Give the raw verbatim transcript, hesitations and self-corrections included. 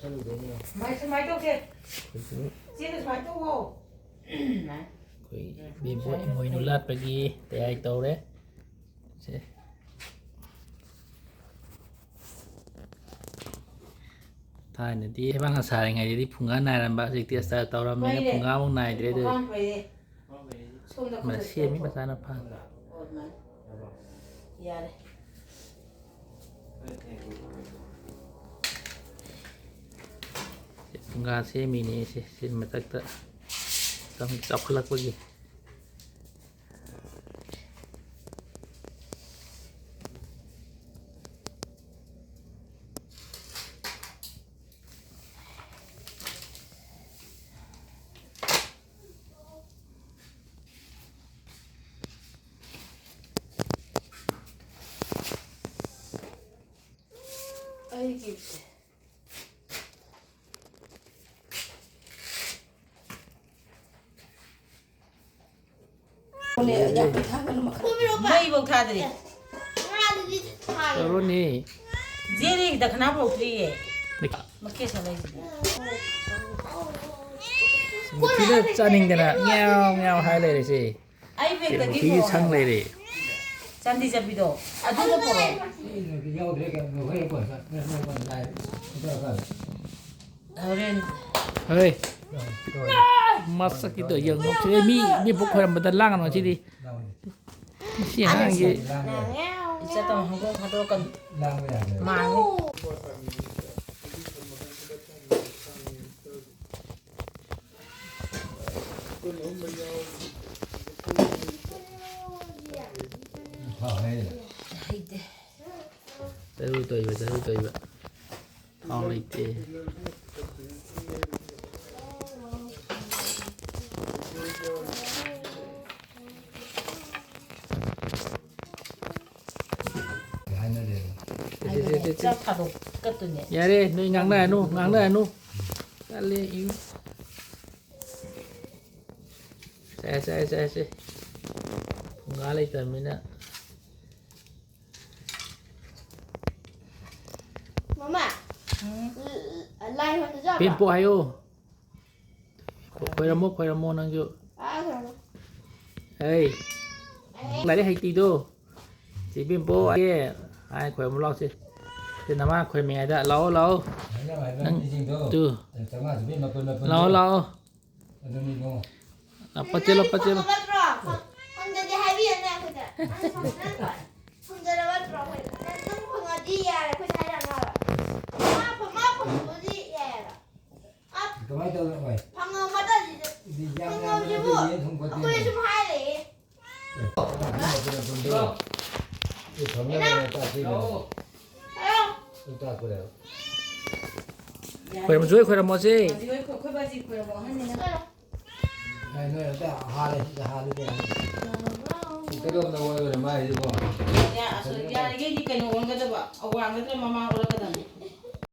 ꯁꯨꯃꯥꯏ-, ꯁꯨꯃꯥꯏꯅ ꯇꯧꯁꯦ꯫ ꯑꯩꯈꯣꯏꯁꯨ ꯆꯦꯅ ꯁꯨꯃꯥꯏꯅ ꯇꯧꯋꯣ꯫ ꯑꯩꯈꯣꯏ ꯏꯕꯦꯝꯕꯣꯛ ꯏꯃꯣꯏꯅꯨ ꯂꯥꯠꯄꯒꯤ ꯇꯌꯥꯔꯤ ꯇꯧꯔꯦ꯫ ꯁꯦ꯫ ꯊꯥꯏꯅꯗꯤ ꯂꯩꯕꯥꯛꯅ ꯁꯥꯔꯤꯉꯩꯗꯗꯤ ꯐꯨꯡꯒꯥ ꯅꯥꯏꯔꯝꯕ, ꯍꯧꯖꯤꯛꯇꯤ ꯑꯁꯇꯔ ꯇꯧꯔꯝꯅꯤꯅ ꯍꯣꯏꯅꯦ꯫ ꯐꯨꯡꯒꯥꯃꯨꯛ ꯅꯥꯏꯗ꯭ꯔꯦ ꯑꯗꯨ꯫ ꯄꯨꯈꯥꯝ ꯐꯩꯌꯦ꯫ ꯁꯣꯝꯗ ꯃꯁꯤ ꯈꯨꯠꯅ ꯁꯦꯝꯃꯤ ꯇꯧꯊꯣꯛ꯫ ꯃꯆꯥꯅꯨꯄꯥ꯫ ꯑꯣ, ꯑꯗꯨꯃꯥꯏꯅ꯫ ꯌꯥꯔꯦ꯫ ꯐꯨꯡꯒꯥ ꯁꯦꯝꯃꯤꯅꯦ ꯑꯩꯁꯦ, ꯁꯤ ꯃꯊꯛꯇ ꯆꯥꯎꯈꯠꯂꯛꯄꯒꯤ꯫ ꯑꯩꯒꯤ ꯃꯩꯐꯧ ꯊꯥꯗ꯭ꯔꯤ꯫ ꯇꯧꯔꯣꯅꯦ꯫ ꯖꯦꯔꯤ ꯗꯈꯅꯥ ꯐꯧꯗ꯭ꯔꯤꯌꯦ꯫ ꯃꯈꯦ ꯁꯥ ꯂꯩꯁꯤꯗꯤ꯫ ꯃꯨꯊꯤꯅ ꯆꯥꯅꯤꯡꯗꯅ ꯉ꯭ꯌꯥꯎ ꯉ꯭ꯌꯥꯎ ꯍꯥꯏ ꯂꯩꯔꯦꯁꯦ꯫ ꯑꯩ ꯕꯦꯒꯇꯒꯤ ꯃꯨꯊꯤ ꯄꯨꯔꯛꯑꯣ ꯁꯪ ꯍꯥꯏꯕ꯫ ꯂꯩꯔꯦ꯫ ꯆꯥꯟꯗꯤ ꯆꯠꯄꯤꯗꯣ ꯑꯗꯨꯗ ꯄꯨꯔꯛꯑꯣ꯫ ꯍꯣꯔꯦꯟ꯫ ꯍꯣꯏ꯫ ꯃꯁꯛꯀꯤꯗꯣ ꯌꯦꯡꯉꯣ꯫ ꯁꯤꯗꯤ ꯃꯤ, ꯃꯤ ꯄꯨꯛ ꯈꯣꯏꯔꯝꯕꯗ ꯂꯥꯡꯒꯅꯨ ꯁꯤꯗꯤ꯫ ꯁꯤ ꯑꯉꯥꯡꯁꯤ꯫ ꯏꯆꯠꯇꯣ ꯍꯧꯗꯣꯡ ꯊꯥꯗꯣꯛꯀꯅꯨ꯫ ꯃꯥꯡꯉꯤ꯫ ꯍꯩꯇꯦ꯫ ꯇꯔꯨ ꯇꯣꯏꯕ, ꯇꯔꯨ ꯇꯣꯏꯕ꯫ ꯊꯥꯎ ꯂꯩꯇꯦ꯫ ꯍꯥꯏꯅꯔꯦꯕ꯫ ꯁꯦ, ꯁꯦ, ꯁꯦ, ꯁꯦ, ꯁꯦ꯫ ꯆꯥꯛ ꯊꯥꯗꯣꯛꯀꯗꯣꯏꯅꯦ꯫ ꯌꯥꯔꯦ, ꯅꯣꯏ ꯉꯥꯡꯅꯔꯅꯨ, ꯉꯥꯡꯅꯔꯅꯨ꯫ ꯇꯜꯂꯦ, ꯏ꯫ ꯁꯦ, ꯁꯦ, ꯁꯦ, ꯁꯦ꯫ ꯐꯨꯡꯒꯥ ꯂꯩꯇꯕꯅꯤꯅ꯫ ꯃꯃꯥ, ꯎꯝ꯫ ꯂ-, ꯂ-, ꯂꯥꯏ ꯍꯣꯏꯅꯖꯕ꯭ꯔꯣ? ꯄꯦꯝꯄꯣꯛ ꯍꯥꯏꯌꯣ꯫ ꯈꯣꯏꯔꯝꯃꯣ, ꯈꯣꯏꯔꯝꯃꯣ ꯅꯪꯁꯨ꯫ ꯑꯥ, ꯈꯣꯏꯔꯝꯃꯣ꯫ ꯑꯩ, ꯑꯩ꯫ ꯂꯥꯏꯔꯤꯛ ꯍꯩꯇꯤꯗꯣ꯫ ꯆꯦ ꯕꯦꯝꯄꯣꯛ ꯑꯩ ꯍꯥꯏ ꯈꯣꯏꯔꯝꯃꯣ ꯂꯥꯎꯁꯦ꯫ ꯁꯤ ꯅꯃꯥ ꯈꯣꯏꯔꯝꯃꯤꯉꯩꯗ ꯂꯥꯛꯑꯣ, ꯂꯥꯛꯑꯣ꯫ ꯍꯥꯏꯅ ꯍꯥꯏꯅ ꯅꯪ ꯃꯤꯁꯤꯡꯗꯣ ꯇꯨ꯫ ꯆꯥꯝꯃꯉꯥ ꯆꯥꯝꯃꯔꯤ ꯃꯄꯨꯟ ꯃꯄꯨꯟꯗꯣ꯫ ꯂꯥꯛꯑꯣ, ꯂꯥꯛꯑꯣ꯫ ꯑꯗꯨꯅꯤ ꯏꯕꯨꯡꯉꯣ꯫ ꯂꯥꯛꯑꯣ, ꯄꯠ ꯆꯦꯜꯂꯣ, ꯄꯠ ꯆꯦꯜꯂꯣ꯫ ꯐꯪꯉꯕ ꯅꯠꯇ꯭ꯔꯣ? ꯐꯪ-, ꯐꯪꯗ꯭ꯔꯗꯤ ꯍꯥꯏꯕꯤꯌꯨꯅꯦ ꯑꯩꯈꯣꯏꯗ꯫ ꯅꯪ ꯐꯪ-, ꯅꯪ ꯐꯪ-, ꯐꯪꯖꯔꯕ ꯅꯠꯇ꯭ꯔꯣ ꯑꯩꯈꯣꯏꯗ? ꯅꯪ, ꯅꯪ ꯐꯪꯉꯗꯤ ꯌꯥꯔꯦ, ꯑꯩꯈꯣꯏꯗ ꯍꯥꯏꯔꯛꯑꯅꯨ ꯍꯥꯏꯕ꯫ ꯃꯥ ꯐꯪ-, ꯃꯥ ꯐꯪꯉꯕꯨꯗꯤ ꯌꯥꯏꯑꯕ꯫ ꯀꯃꯥꯏꯅ ꯇꯧꯗꯅꯣ ꯚꯥꯏ? ꯐꯪꯉꯕ ꯃꯇꯝꯁꯤꯗ ꯑꯗꯨꯗꯤ ꯌꯥꯝ ꯌꯥꯝꯅ ꯐꯪꯉꯕꯁꯤꯕꯨ ꯑꯗꯨꯗꯤ ꯌꯦꯟ ꯊꯣꯡꯕ ꯑꯩꯈꯣꯏꯅ ꯇꯦꯡ꯫ ꯁꯨꯝ ꯍꯥꯏ ꯂꯩꯌꯦ꯫ ꯑꯦ, ꯊꯝꯃꯣ, ꯊꯝꯃꯣ, ꯊꯝꯃꯣ꯫ ꯑꯦ, ꯊꯝꯃꯣ, ꯊꯝꯃꯣ, ꯆꯥꯁꯤ, ꯊꯝꯃꯣ꯫ ꯍꯥꯏꯔꯣ꯫ ꯑꯗꯨ ꯇꯥꯛꯄꯗ꯫ ꯈꯣꯏꯔꯝꯃꯁꯦ, ꯈꯣꯏꯔꯝꯃꯁꯦ꯫ ꯕꯥꯖꯤ ꯍꯣꯏ, ꯑꯩꯈꯣꯏ ꯕꯥꯖꯤ ꯈꯣꯏꯔꯝꯃꯣ ꯑꯍꯟꯅꯤꯅ꯫ ꯍꯥꯏ, ꯅꯣꯏ ꯑꯝꯇ ꯍꯥꯜꯂꯦ, ꯁꯤꯗ ꯍꯥꯜꯂꯦ ꯀꯩꯅꯣ꯫ ꯀꯩꯗꯧꯕꯗ ꯑꯣꯏꯕꯅꯣ ꯃꯥꯏꯁꯤꯕꯣ? ꯌꯥ-, ꯑꯁ, ꯌꯥꯔꯤꯈꯩꯗꯤ ꯀꯩꯅꯣ ꯑꯣꯟꯒꯗꯕ, ꯑꯋꯥꯡ ꯅꯠꯇ꯭ꯔ ꯃꯃꯥꯡ ꯑꯣꯜꯂꯛꯀꯗꯕꯅꯤ꯫